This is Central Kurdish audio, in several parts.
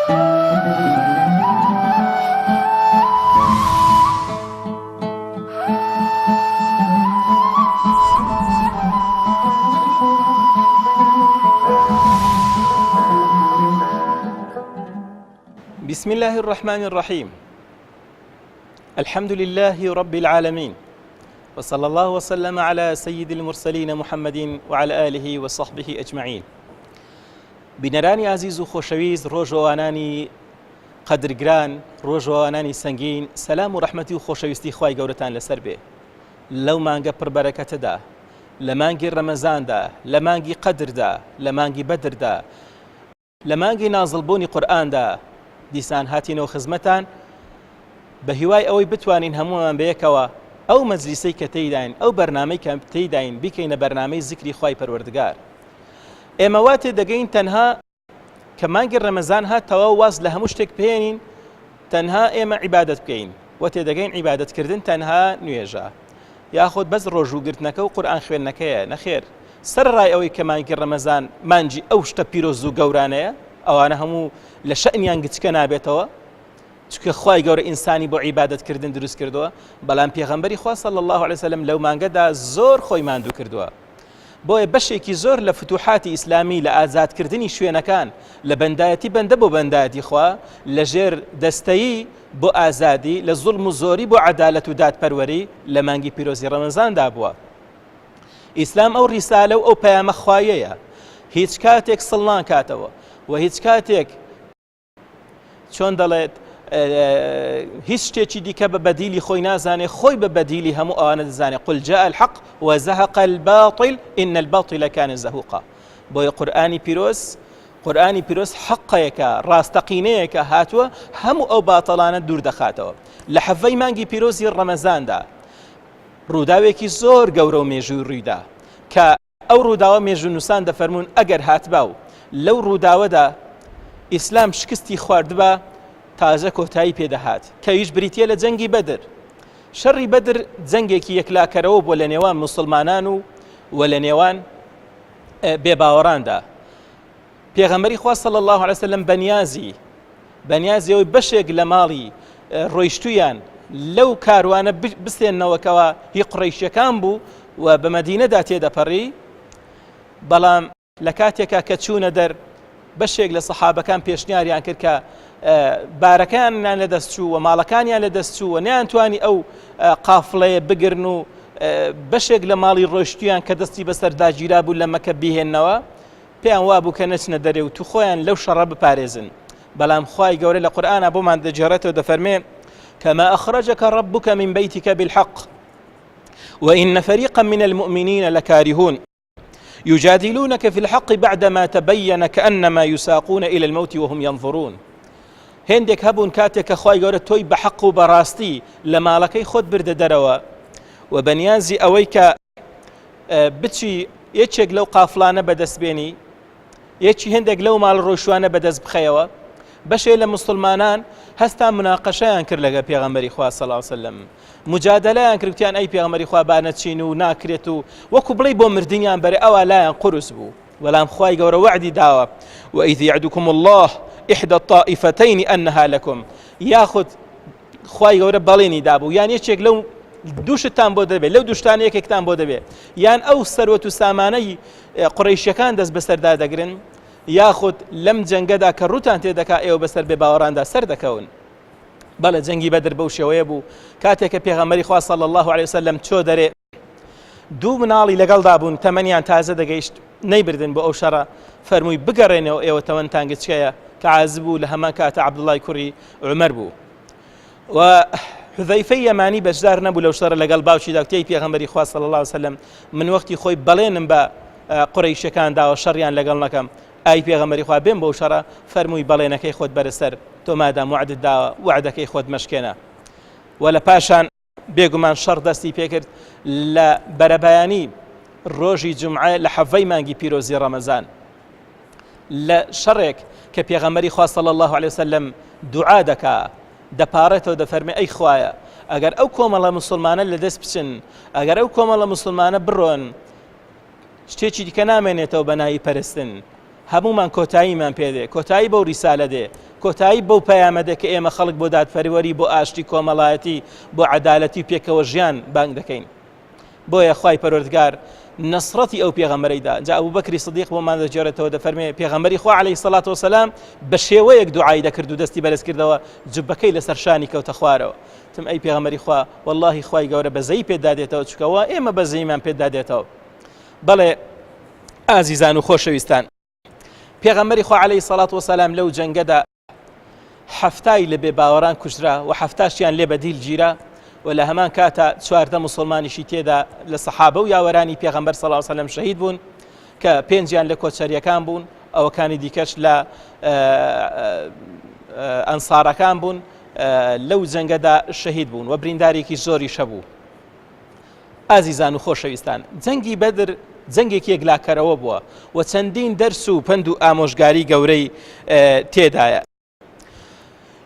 بسم الله الرحمن الرحيم الحمد لله رب العالمين وصلى الله وسلم على سيد المرسلين محمد وعلى آله وصحبه أجمعين بینەرانی ئازیز و خۆشەویست ڕۆژەوانانی قەدرگران ڕۆژەوانانی سەنگین سەلام و ڕەحمەتی و خۆشەویستی خوای گەورەتان لەسەر بێ لەو مانگە پڕبەرەکەتەدا لە مانگی ڕەمەزاندا لە مانگی قەدردا لە مانگی بەدردا لە مانگی نازڵبوونی قورئاندا دیسان هاتینەوە خزمەتان بە هیوای ئەوەی بتوانین هەموومان بەیەکەوە ئەو مەجلیسەی کە تێیداین ئەو بەرنامەی کە تێیداین بیکەینە بەرنامەی زیکری خوای پەروەردگار ئێمە وا تێدەگەین تەنها کە مانگی ڕەمەزان هات تەواو واز لە هەموو شتێک بهێنین تەنها ئێمە عیبادەت بکەین و تێدەگەین عیبادەتکردن تەنها نوێژە یاخود بەس ڕۆژووگرتنەکە و قورئان خوێندنەکەیە نەخێر سەرەڕای ئەوەی کە مانگی ڕەمەزان مانگی ئەو شتە پیرۆز و گەورانەیە ئەوانە هەموو لە شەنیان گچکە نابێتەوە چونکە خوای گەورە ئینسانی بۆ عیبادەت کردن دروست کردووە بەڵام پێغەمبەری خوا صلی الله علیه وسلم لەو مانگەدا زۆر خۆی ماندوو کردووە بۆیە بەشێکی زۆر لە فتوحاتی ئیسلامی لە ئازادکردنی شوێنەکان لە بەندایەتی بەندە بۆ بەندایەتی خوا لە ژێر دەستەیی بۆ ئازادی لە زوڵم و زۆری بۆ عەدالەت و دادپەروەری لە مانگی پیرۆزی ڕەمەزاندا بووە. ئیسلام ئەو ڕیسالە و ئەو پەیامە خوایەیە هیچ کاتێک سڵ ناکاتەوە و هیچ کاتێک چۆن دەڵێت هیچ شتێکی دیکە بە بەدیلی خۆی نازانێ خۆی بە بەدیلی هەموو ئەوانە دەزانێ قل جاء الحق وزهق الباطل إن الباطل كان زهوقا بۆیە قورآانی پیرۆز قورآانی پیرۆز حەقەیەکە ڕاستەقینەیەکە هاتووە هەموو ئەو باتەڵانە دوور دەخاتەوە لە حەڤەی مانگی پیرۆزی ڕەمەزاندا ڕووداوێکی زۆر گەورە و مێژووی ڕوویدا کە ئەو ڕووداوە مێژوونووسان دەفەرموون ئەگەر هاتبا و لەو ڕووداوەدا ئیسلام شکستی خواردبا تازە کۆتایی پێدەهات کە ئەویش بریتییە لە جەنگی بەدر. شەڕی بەدر جەنگێکی یەکلاکەرەوە بووە لە نێوان موسڵمانان و و لە نێوان بێباوەڕاندا. پێغەمبەری خوا صلی الله علیه وسلم بەنیازی بەنیازی ئەوەی بەشێک لە ماڵی ڕۆیشتویان لەو کاروانە بسێننەوە کەوا هی قڕیشەکان بوو و بە مەدینەدا تێدەپەڕی بەڵام لە کاتێکا کە چوونە دەر بەشێک لە سەحابەکان پێشنیاریان کرد کە بارەکانیان لە دەست چوو و ماڵەکانیان لە دەست چوو و نەیانتوانی ئەو قافڵەیە بگرن و بەشێک لە ماڵی ڕۆشتیان کە دەستی بەسەردا گیرا بوو لە مەکە بیهێننەوە پێیان وابوو کە نەچنە دەرێ و تو خۆیان لەو شەڕە بپارێزن بەڵام خوای گەورە لە قورئانا بۆمان دەگێڕێتەوە دەفەرمێ كما أخرجك ربك من بيتك بالحق وإن فريقا من المؤمنين لكارهون يجادلونك في الحق بعدما تبين كأنما يساقون إلى الموت وهم ينظرون هێندێک هەبوون کاتێک کە خوای گەورە تۆی بە حەق و بەڕاستی لە ماڵەکەی خۆت بردە دەرەوە و بەنیازی ئەوەی کە بچی یەکێک لەو قافلانە بەدەست بێنی یەکی هێندێک لەو ماڵ ڕۆشوانە بەدەست بخەیەوە بەشێ لە مسلمانان هەستا مناقەشەیان کرد لەگە پێغەمبەری خوا صلی الله علیه وسلم مجادلەیان کرد وتیان ئەی پێغەمبەری خوا با نەچین و ناکرێت و وەکو بڵێ بۆ مردنیان بەرێ ئەوە لایان قورس بوو بەڵام خوای گەورە وەعدی داوە وإذ يعدكم الله إحدى الطائفتين أنها لكم یاخود خوای گەورە بەڵێنی دابوو یان یەکێک لەو دووشتان بۆ دەبێت لەو دوشتان یەکێکتان بۆ دەبێت یان ئەو سەروەت و سامانەی قڕیشەکان دەست بەسەردا دەگرن یاخود لەم جەنگەدا کە ڕوتان تێدەکا ئێوە بەسەر بێ باوەڕاندا سەر دەکەون بەڵێ جەنگی بەدر بەو شێوەیە بوو کاتێک کە پێغەمبەری خوا صلی الله علیه وسلم چۆ دەرێ دوو مناڵی لەگەڵدا بوون تەمەنیان تازە دەگەیشت نەیبردن بۆ ئەو شەڕە فەرمووی بگەڕێنەوە ئێوە تەمەنتان گچکەیە کە عازب بوو لە هەمان کاتە عەبدوڵای کوڕی عومەر بوو و حذیفەی یەمانی بەشدار نەبوو لەو شەڕە لەگەڵ باوکی داکتەی پێغەمبەری خوا صلی الله علیه وسلم من وەختی خۆی بەڵێنم بە قورەیشەکان داوە شەڕیان لەگەڵ نەکەم ئای پێغەمبەری خوا بێم بەو شەڕە فەرمووی بەڵێنەکەی خۆت بەرە سەر تۆ مادام وەعدت داوە وەعدەکەی خۆت مەشکێنە و لە پاشان بێگومان شەڕ دەستی پێکرد لە بەرەبەیانی ڕۆژی جمعە لە حەڤەی مانگی پیرۆزی ڕەمەزان لە شەڕێک کە پێغەمبەری خوا صلی الله علیه وسلم دوعا دەکا دەپارێتەوە دەفەرمێ ئەی خوایە ئەگەر ئەو کۆمەڵە مسلمانە لە دەست بچن ئەگەر ئەو کۆمەڵە مسلمانە بڕۆن شتێکی دیکە نامێنێتەوە بە ناوی پەرستن هەمومان کۆتاییمان پێدێ کۆتایی بەو ریسالە دێ. کۆتایی بەو پەیامە دێ کە ئێمە خەڵک بۆ دادپەروەری، بۆ ئاشتی کۆمەڵایەتی، بۆ عەدالەتی و پێکەوە ژیان بانگ دەکەین. بۆیە خوای پەروەردگار نەسرەتی ئەو پێغەمبەرەی دا. جا ئەبوبەکری سدیق بۆمان دەگێڕێتەوە دەفەرمێ پێغەمبەری خوا عەلەیهی سەڵات وەسەلام بە شێوەیەک دوعای دەکرد و دەستی بەرز کردەوە جوبەکەی لەسەر شانی کەوتە خوارەوە. وتم ئەی پێغەمبەری خوا وەڵڵاهی خوای گەورە بەزەیی پێتدا دێتەوە چونکە وا ئێمە بەزەییمان پێتدا دێتەوە. بەڵێ ئازیزان و خۆشەویستان. پێغەمبەری خوا عەلەیهی سەڵات وەسەلام لەو جەنگەدا حەفتای لە بێ باوەڕان کوژرا و حەفتاشیان لێ بەدیل گیرا و لە هەمان کاتا 14 مسلمانیشی تێدا لە سەحابە و یاوەرانی پێغەمبەر صلی الله علیه وسلم شەهید بوون کە پێنجیان لە کۆچەریەکان بوون ئەوەکانی دیکەش لە ئەنسارەکان بوون لەو جەنگەدا شەهید بوون و بریندارێکی زۆریش هەبوو. ئازیزان و خۆشەویستان جەنگی بەدر جەنگێکی یەکلاکەرەوە بووە و چەندین دەرس و پەند و ئامۆژگاری گەورەی تێدایە.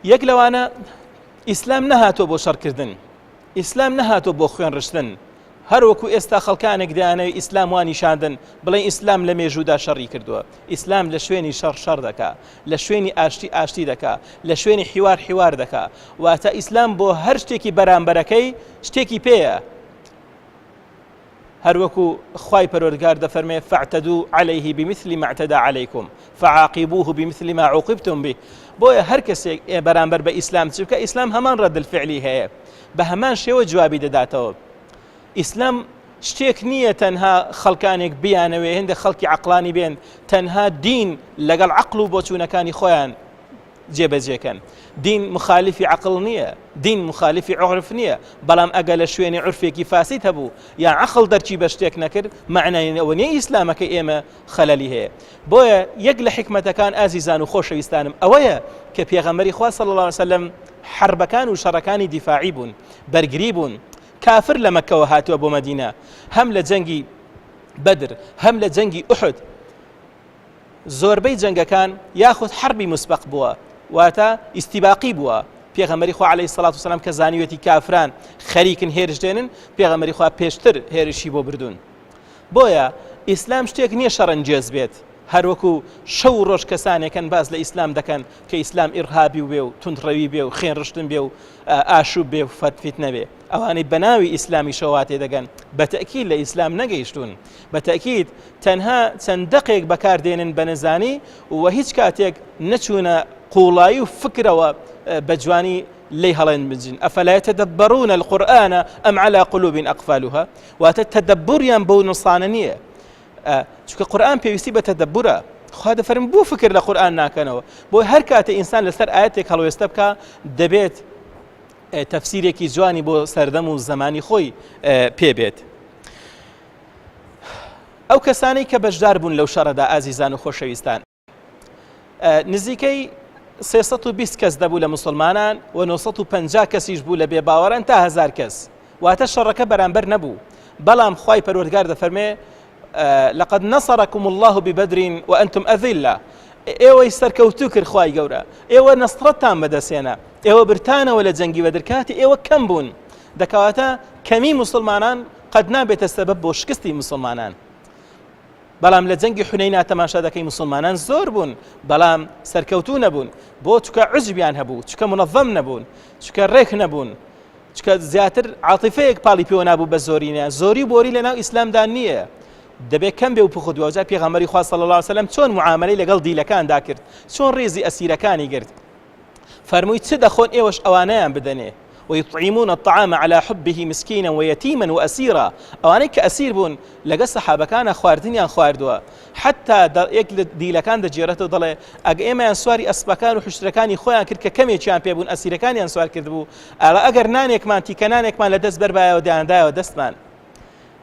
یەک لەوانە ئیسلام نەهاتۆ بۆ شەڕکردن، ئیسلام نەهاتۆ بۆ خوێن ڕشتن، هەروەکو ئێستا خەڵکانێک دەیانەوێت ئیسلام وا نیشاندن بڵێن ئیسلام لە مێژوودا شەڕی کردووە ئیسلام لە شوێنی شەڕ شەڕ دەکا لە شوێنی ئاشتی ئاشتی دەکا لە شوێنی حیوار حیوار دەکا واتە ئیسلام بۆ هەر شتێکی بەرامبەرەکەی شتێکی پێیە هەروەکو خوای پەروەردگار دەفەرمێ فاعتدوا علیه بمثل ما اعتدى علیکم فعاقبوه بمثل ما عوقبتم به بۆیە هەر کەسێک بەرامبەر بە ئیسلام چ بکە ئیسلام هەمان ڕەد الفعلی هەیە بە هەمان شێوە جوابی دەداتەوە ئیسلام شتێک نییە تەنها خەڵکانێک بیانەوێ هێندە خەڵکی عقلانی بێن تەنها دین لەگەڵ عقل و بۆچوونەکانی خۆیان جێبەجێکەن. دین مخالفی عەقڵ نییە، دین مخالفی عورف نییە، بەڵام ئەگەر لە شوێنی عورفێکی فاسید هەبوو یان عەقڵ دەرکی بە شتێک نەکرد، مەعنای ئەوە نییە ئیسلامەکەی ئێمە خەلەلی هەیە. بۆیە یەک لە حیکمەتەکان ئازیزان و خۆشەویستانم ئەوەیە کە پێغەمبەری خوا صلی اللە علیە وسلم حەربەکان و شەڕەکانی دیفاعی بوون، بەرگری بوون. کافر لە مەککەوە هاتووە بۆ مەدینە، هەم لە جەنگی بەدر، هەم لە جەنگی ئوحد، زۆربەی جەنگەکان یاخود حەربی موسبەق بووە واتە ئیستیباقی بووە پێغەمبەری خوا عەلەیهی سەڵات وسەلام کە زانیوێتی کافران خەریکن هێرش دێنن پێغەمبەری خوا پێشتر هێرشی بۆ بردوون بۆیە ئیسلام شتێک نییە شەڕەنگێز بێت هەروەکو شەو و ڕۆژ کەسانێکن باس لە ئیسلام دەکەن کە ئیسلام ئیرهابی و بێ و توندڕەوی بێ و خوێنڕشتن بێ و ئاشوب بێ و فەتفیتنە بێ ئەوانەی بەناوی ئیسلامیشەوە تێدەگەن بە تەئکید لە ئیسلام نەگەیشتوون بە تەئکید تەنها چەند دەقێک بەکار دێنن بە نەزانی و هیچ کاتێک نەچوونە قوڵایی و فکرەوە بە جوانی لێی هەڵێن بجن ئەفلا يتدبرون القرآن أم على قلوب أقفالها واتە تەدەبوریان بەو نوسانە نییە چونکە قورئان پێویستی بە تەدەبورە خوا دەفەرم بۆ فکر لە قورئان ناکەنەوە بۆ هەر کاتێ ئینسان لەسەر ئاەتێک هەڵوێستە بکە دەبێت تەفسیرێکی جوانی بۆ سەردەم و زمانی خۆی پێ بێت. ئەو کەسانەی کە بەشدار بوون لەو شەڕەدا ئازیزان و خۆشەویستان نزیکەی 320 کەس دەبوو لە مسلمانان و 950 کەسیش بوو لە بێباوەڕان تا هزار کەس واتە شەڕەکە بەرامبەر نەبوو بەڵام خوای پەروەردگار دەفەرمێ لقد نصركم الله ببدر وأنتم أذلة ئێوەی سەرکەوتوو کرد خوای گەورە ئێوە نەسرەتتان بەدەستهێنا ئێوە برتانەوە لە جەنگی بەدر کاتی ئێوە کەم بوون دەکەواتە کەمی مسلمانان قەت نابێتە سەبەب بۆ شکستی مسلمانان بەڵام لە جەنگی حونەینا تەماشا دەکەی مسلمانان زۆر بوون بەڵام سەرکەوتوو نەبوون بۆ چکە عزبیان هەبوو چکە منەظەم نەبوون چکە ڕێک نەبوون چکە زیاتر عاتیفەیەک پاڵی پێوە نابوو بە زۆرینە زۆری و بۆری لەناو ئیسلامدا نییە دەبێت کەم بێ و پوخت دوجار پێغەمبەری خوا صلی الله علیه وسلم چۆن معاملەی لەگەڵ دیلەکاندا کرد چۆن ڕێزی ئەسیرەکانی گرت فەرمووی چ دەخۆن ئێوەش ئەوانەیان بدەنێ ويطعمون الطعام على حبه مسكينا ويتيما وأسيرا ئەوانەی کە ئەسیر بوون لەگە سەحابەکانە خواردنیان خواردووە حتا یەک لە دیلەکان دەگێڕێتەوە دەڵێ ئەگە ئێمەیان سواری ئەسپەکان و حشترەکانی خۆیان کرد کە کەمێکیان پێ بوون ئەسیرەکانیان سوار کردبوو ئەڵە ئەگەر نانێکمان تیکە نانێکمان لە دەست بەربایەوە دەیاندایەوە دەستمان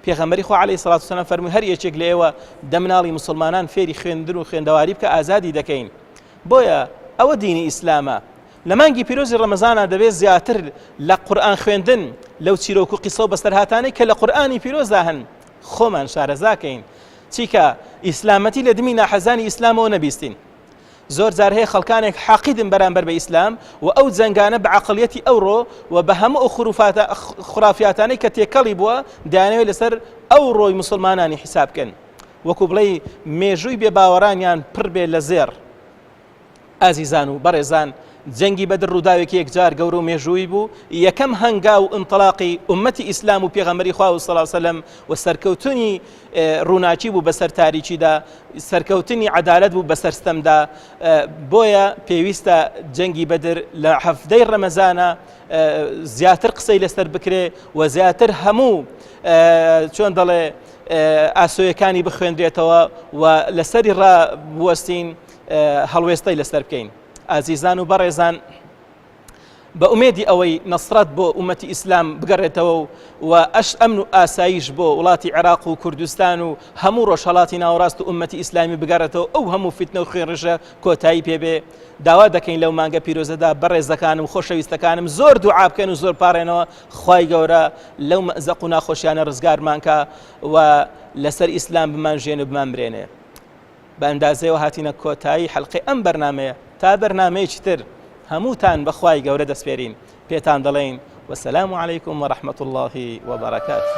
پێغەمبەری خوا عەلەیهی سڵات وسلام فەرمووی هەر یەکێک لە ئێوە دە مناڵی مسلمانان فێری خوێندن و خوێندەواری بکە ئازادی دەکەین بۆیە ئەوە دینی ئیسلامە لە مانگی پیرۆزی ڕەمەزانە دەبێت زیاتر لە قورئان خوێندن لەو چیرۆک و قیسە و بەسەرهاتانەی کە لە قورئانی پیرۆزدا هەن خۆمان شارەزاکەین چیکە ئیسلامەتی لە دمی ناحەزانی ئیسلامەوە نەبیستین زۆر جار هەیە خەڵکانێک حاقیدن بەرامبەر بە ئیسلام و ئەو جەنگانە بە عقلیەتی ئەوڕۆ و بە هەموو ئەو خروفاتە خرافیاتانەی کە تێکەڵی بووە دەیانەوێت لەسەر ئەو ڕۆی مسلمانانی حیساب بکەن وەکو بڵێ مێژووی بێ باوەڕانیان پڕ بێ لە زێڕ. ئازیزان و بەڕێزان جەنگی بەدر ڕووداوێکی یەکجار گەورە و مێژووی بوو، یەکەم هەنگاو و ئینتڵاقی ئوممەتی ئیسلام و پێغەمبەری خوا صلی اللە علیە وسلم و سەرکەوتنی ڕووناکی بوو بەسەر تاریکیدا، سەرکەوتنی عەدالەت بوو بەسەر ستەمدا، بۆیە پێویستە جەنگی بەدر لە حەڤدەی ڕەمەزانە زیاتر قسەی لەسەر بکرێ و زیاتر هەموو چۆن دەڵێ ئاسۆیەکانی بخوێندرێتەوە و لەسەری ڕا بوەستین هەڵوێستەی لەسەر بکەین. ئازیزان و بەڕێزان بە ئومێدی ئەوەی نەسرەت بۆ ئومەتی ئیسلام بگەڕێتەوە و و ئەش ئەمن و ئاسایش بۆ وڵاتی عێراق و کوردستان و هەموو ڕۆژهەڵاتی ناوەڕاست و ئومەتی ئیسلامی بگەڕێتەوە ئەو هەموو فیتنە و خوێنڕژە کۆتایی پێبێ داوا دەکەین لەو مانگە پیرۆزەدا بەڕێزەکانم و خۆشەویستەکانم زۆر دوعا بکەن و زۆر پاڕێنەوە خوای گەورە لەو مەزەق و ناخۆشیانە ڕزگارمان کا و لەسەر ئیسلام بمانژێن و بمانمرێنێ. بە ئەندازەیەوە هاتینە کۆتایی حەلقەی ئەم بەرنامەیە تا بەرنامەیەکی تر هەمووتان بە خوای گەورە دەسپێرین پێتان دەڵێین وسلام علیکم ورحمة اللە وبرکاته.